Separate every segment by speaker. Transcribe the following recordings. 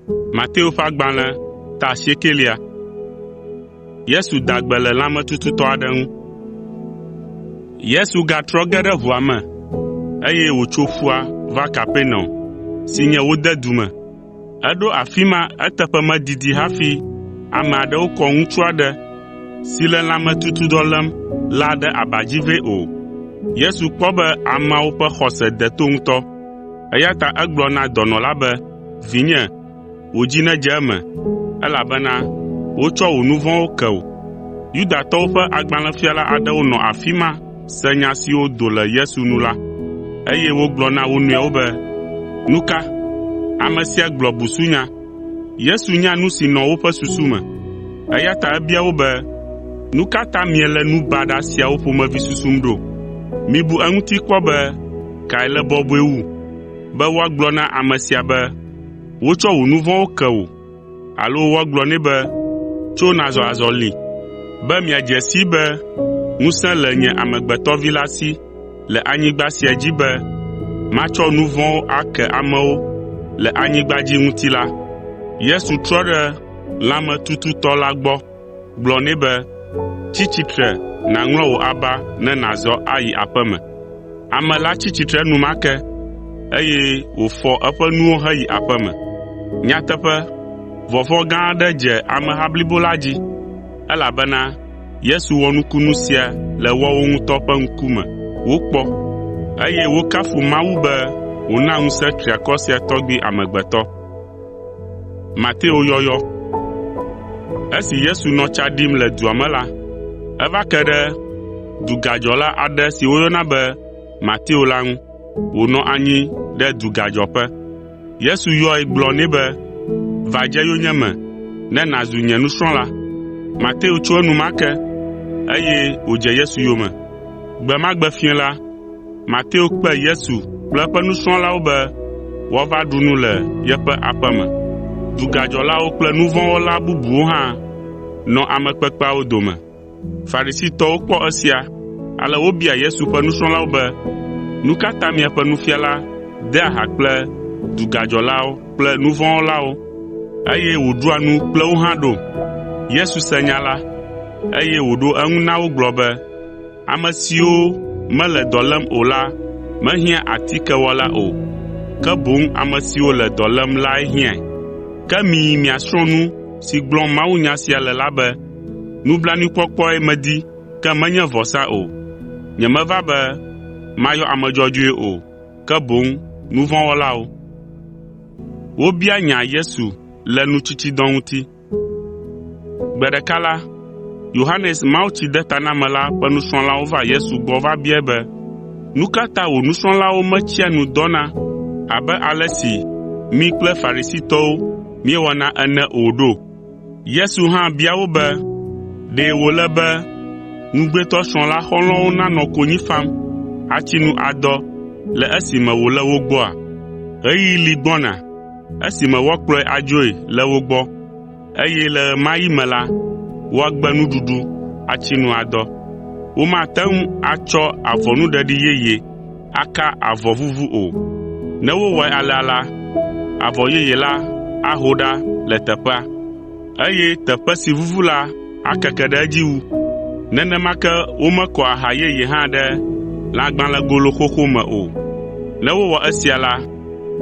Speaker 1: Mateo ƒe agbalẽ ta asiekɛlia. Yesu gatrɔ ge ɖe ʋua me, eye wòtso ƒua va Kapernaum si nye wo dedu me. Eɖo afi ma eteƒe medidi hafi ame aɖewo kɔ ŋutsu aɖe si le lãmetutudɔ lém la ɖe aba dzi vɛ o. Yesu kpɔ be ameawo ƒe xɔse de to ŋutɔ, eya ta egblɔ na dɔnɔ la be, “Vinye, wò dzi nedze eme, elabena wotsɔ wò nu vɔ̃wo ke wò.” Yudatɔwo ƒe agbalẽfiala aɖewo nɔ afi ma se nya siwo do le Yesu nu la, eye wogblɔ na wo nɔewo be, “Nu ka! Ame sia gblɔ busunya.” Yesu nya nu si nɔ woƒe susu me, eya ta ebia wo be, “Nu ka ta miele nu baɖa siawo ƒomevi susum ɖo? Mibu eŋuti kpɔ be kae le bɔbɔe wu, be woagblɔ na ame sia be, ‘Wotsɔ wò nu vɔ̃wo ke wò’ alo woagblɔ nɛ be, ‘Tso nàzɔ azɔli?’ Be miadze sii be ŋusẽ le nye Amegbetɔ Vi la si le anyigba sia dzi be matsɔ nu vɔ̃wo ake amewo le anyigba dzi ŋuti la.” Yesu trɔ ɖe lãmetututɔ la gbɔ gblɔ nɛ be, “Tsi tsitre nàŋlɔ wò aba ne nàzɔ ayi aƒe me.” Ame la tsi tsitre enumake, eye wòfɔ eƒe nuwo heyi aƒe me. Nyateƒe, vɔvɔ̃ gã aɖe dze ameha blibo la dzi, elabena Yesu wɔ nukunu sia le woawo ŋutɔ ƒe ŋkume wokpɔ, eye wokafu Mawu be wòna ŋusẽ triakɔ sia tɔgbi amegbetɔ. Esi Yesu nɔ tsa ɖim le dua me la, eva ke ɖe dugadzɔla aɖe si woyɔna be Mateo la ŋu, wònɔ anyi ɖe dugadzɔƒe. Yesu yɔe gblɔ nɛ be, “Va dze yonyeme ne nàzu nye nusrɔ̃la.” Mateo tso enumake, eye wòdze Yesu yome. Gbe ma gbe fiẽ la, Mateo kpe Yesu kple eƒe nusrɔ̃lawo be woava ɖu nu le yeƒe aƒe me. Dugadzɔlawo kple nu vɔ̃ wɔla bubuwo hã nɔ ame kpekpeawo dome. Farisitɔwo kpɔ esia, ale wobia Yesu ƒe nusrɔ̃lawo be, “Nu ka ta miaƒe nufiala dea ha kple dugadzɔlawo kple nu vɔ̃ wɔlawo, eye wòɖua nu kple wo hã ɖo?” Yesu se nya la, eye wòɖo eŋu na wo gblɔ be, “Ame siwo mele dɔ lém o la mehiã atikewɔla o, ke boŋ ame siwo le dɔ lém lae hiãe. Ke miyi miasrɔ̃ nu si gblɔm mawunya sia le la be, ‘Nublanuikpɔkpɔe medi ke menye vɔsa o.’ Nyemeva be mayɔ ame dzɔdzɔewo o, ke boŋ nu vɔ̃ wɔlawo.” Gbe ɖeka la, Yohanes Mawutsidetanamela ƒe nusrɔ̃lawo va Yesu gbɔ va biae be, “Nu ka ta wò nusrɔ̃lawo metsia nu dɔna abe ale si mí kple Farisitɔwo míewɔna ene o ɖo?” Yesu hã bia wo be, “Ɖe wòle be ŋugbetɔsrɔ̃ la xɔlɔ̃wo nanɔ konyi fam, atsi nu adɔ le esime wòle wo gbɔa? Ɣeyiɣi li gbɔna esime woakplɔe adzoe le wo gbɔ, eye le ɣe ma ɣi me la, woagbe nuɖuɖu, atsi nu adɔ. Womate ŋu atsɔ avɔnuɖeɖi yeye aka avɔ vuvu o. Ne wowɔe alea la, avɔ yeye la aho ɖa le teƒea, eye teƒe si vuvu la akeke ɖe edzi wu. Nenema ke womekɔa aha yeye hã ɖe lãgbalẽgolo xoxo me o. Ne wowɔ esia la,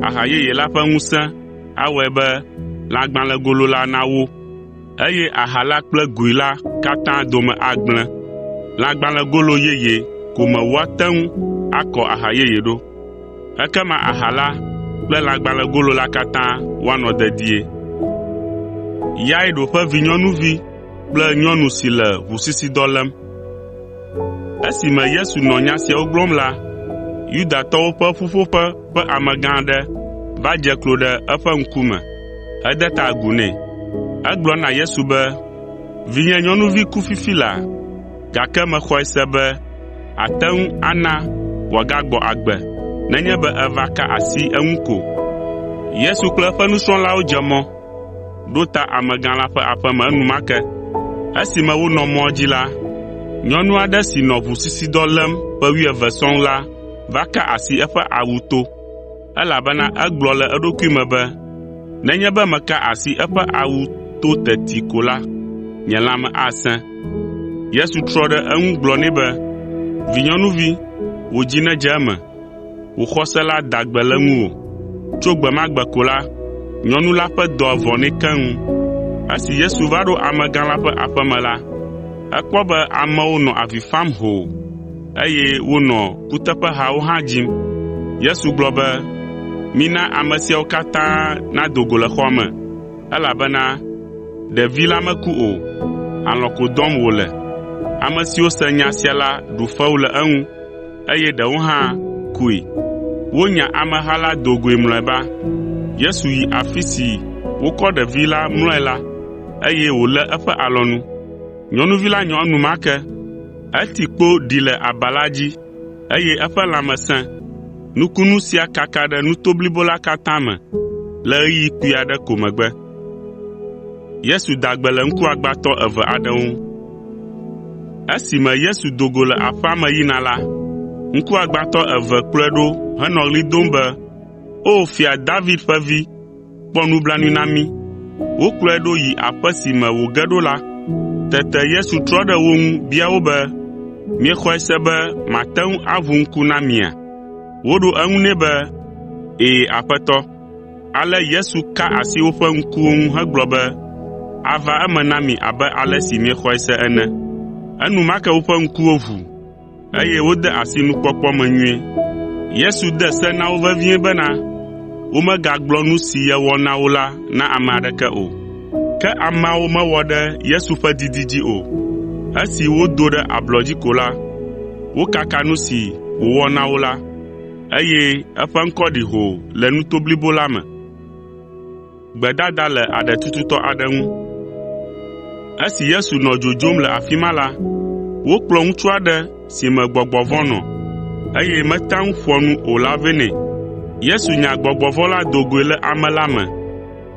Speaker 1: aha yeye la ƒe ŋusẽ awɔe be lãgbalẽgolo la nawó, eye aha la kple goe la katã dome agblẽ. Lãgbalẽgolo yeye ko me woate ŋu akɔ aha yeye ɖo. Ekema aha la kple lãgbalẽgolo la katã woanɔ dedie. Esime Yesu nɔ nya siawo gblɔm la, Yudatɔwo ƒe ƒuƒoƒe ƒe amegã aɖe va dze klo ɖe eƒe ŋkume hede ta agu nɛ. Egblɔ na Yesu be, “Vinye nyɔnuvi ku fifi laa, gake mexɔe se be àte ŋu ana wòagagbɔ agbe nenye be èva ka asi eŋu ko.” Yesu kple eƒe nusrɔ̃lawo dze mɔ ɖo ta amegã la ƒe aƒe me enumake. Esime wonɔ mɔa dzi la, nyɔnu aɖe si nɔ ʋusisidɔ lém ƒe wuieve sɔŋ la va ka asi eƒe awu to, elabena egblɔ le eɖokui me be, Nenye be meka asi eƒe awu to teti ko la, nye lãme asẽ.” Yesu trɔ ɖe eŋu gblɔ nɛ be, “Vinyɔnuvi, wò dzi nedze eme, wò xɔse la da gbe le ŋuwò.” Tso gbe ma gbe ko la, nyɔnu la ƒe dɔa vɔ nɛ keŋ. Esi Yesu va ɖo amegã la ƒe aƒe me la, ekpɔ be amewo nɔ avi fam hoo, eye wonɔ kuteƒehawo hã dzim. Yesu gblɔ be, “Mina ame siawo katã nado go le xɔa me, elabena ɖevi la meku o, alɔ̃ ko dɔm wòle.” Ame siwo se nya sia la ɖu fewu le eŋu, eye ɖewo hã koe. Wonya ameha la do goe mlɔeba. Yesu yi afi si wokɔ ɖevi la mlɔe la, eye wòlé eƒe alɔnu. Nyɔnuvi la nyɔ enumake. Eti kpo ɖi le aba la dzi, eye eƒe lãme sẽ. Nukunu sia kaka ɖe nuto blibo la katã me le ɣeyiɣi kpui aɖe ko megbe. Esime Yesu do go le aƒea me yina la, ŋkuagbãtɔ eve kplɔe ɖo henɔ ɣli dom be, “O Fia David ƒe Vi, kpɔ nublanui na mí!” Wokplɔe ɖo yi aƒe si me wòge ɖo la. Tete Yesu trɔ ɖe wo ŋu bia wo be, “Miexɔe se be mate ŋu aʋu ŋku na mia?” Woɖo eŋu nɛ be, “Ɛ̃, Aƒetɔ.” Ale Yesu ka asi woƒe ŋkuwo ŋu hegblɔ be, “Ava eme na mi abe ale si miexɔe se ene.” Enumake woƒe ŋkuwo ʋu, eye wode asi nukpɔkpɔ me nyuie. Yesu de se na wo vevie bena womegagblɔ nu si yewɔ na wo la na ame aɖeke o. Ke ameawo mewɔ ɖe Yesu ƒe didi dzi o. Esi wodo ɖe ablɔ dzi ko la, wokaka nu si wòwɔ na wo la, eye eƒe ŋkɔ ɖi hoo le nuto blibo la me. Esi Yesu nɔ dzodzom le afi ma la, wokplɔ ŋutsu aɖe si me gbɔgbɔ vɔ̃ nɔ, eye metea ŋu ƒoa nu o la vɛ nɛ. Yesu nya gbɔgbɔ vɔ̃ la do goe le ame la me,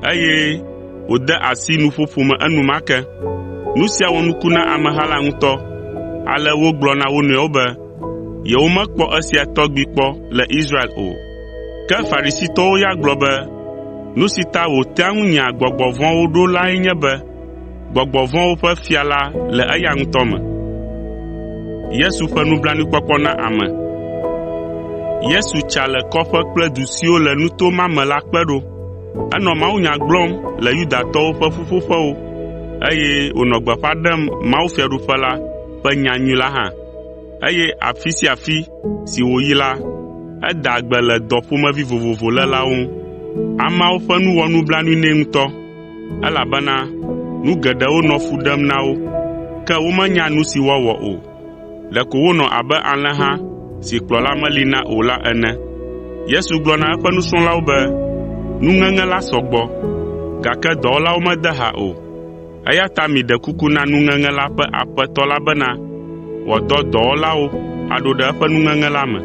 Speaker 1: eye wòde asi nuƒoƒo me enumake. Nu sia wɔ nuku na ameha la ŋutɔ, ale wogblɔ na wo nɔewo be, yewomekpɔ esia tɔgbi kpɔ le Israel o. Ke Farisitɔwo ya gblɔ be, “Nu si ta wòtea ŋu nyaa gbɔgbɔ vɔ̃wo ɖo lae nye be gbɔgbɔ vɔ̃wo ƒe fia la le eya ŋutɔ me.” Yesu tsa le kɔƒe kple du siwo le nuto ma me la kpe ɖo. Enɔ mawunya gblɔm le Yudatɔwo ƒe ƒuƒoƒewo, eye wònɔ gbeƒã ɖem mawufiaɖuƒe la ƒe nyanyui la hã. Eye afi sia afi si wòyi la, edaa gbe le dɔ ƒomevi vovovo lélawo ŋu. Ameawo ƒe nu wɔ nublanui nɛ ŋutɔ, elabena nu geɖewo nɔ fu ɖem na wo, ke womenya nu si woawɔ o. Ɖeko wonɔ abe alẽha si kplɔla meli na o la ene. Yesu gblɔ na eƒe nusrɔ̃lawo be, “Nuŋeŋe la sɔ gbɔ, gake dɔwɔlawo mede ha o. Eya ta miɖe kuku na nuŋeŋe la ƒe Aƒetɔ la bena wòadɔ dɔwɔlawo aɖo ɖe eƒe nuŋeŋe la me.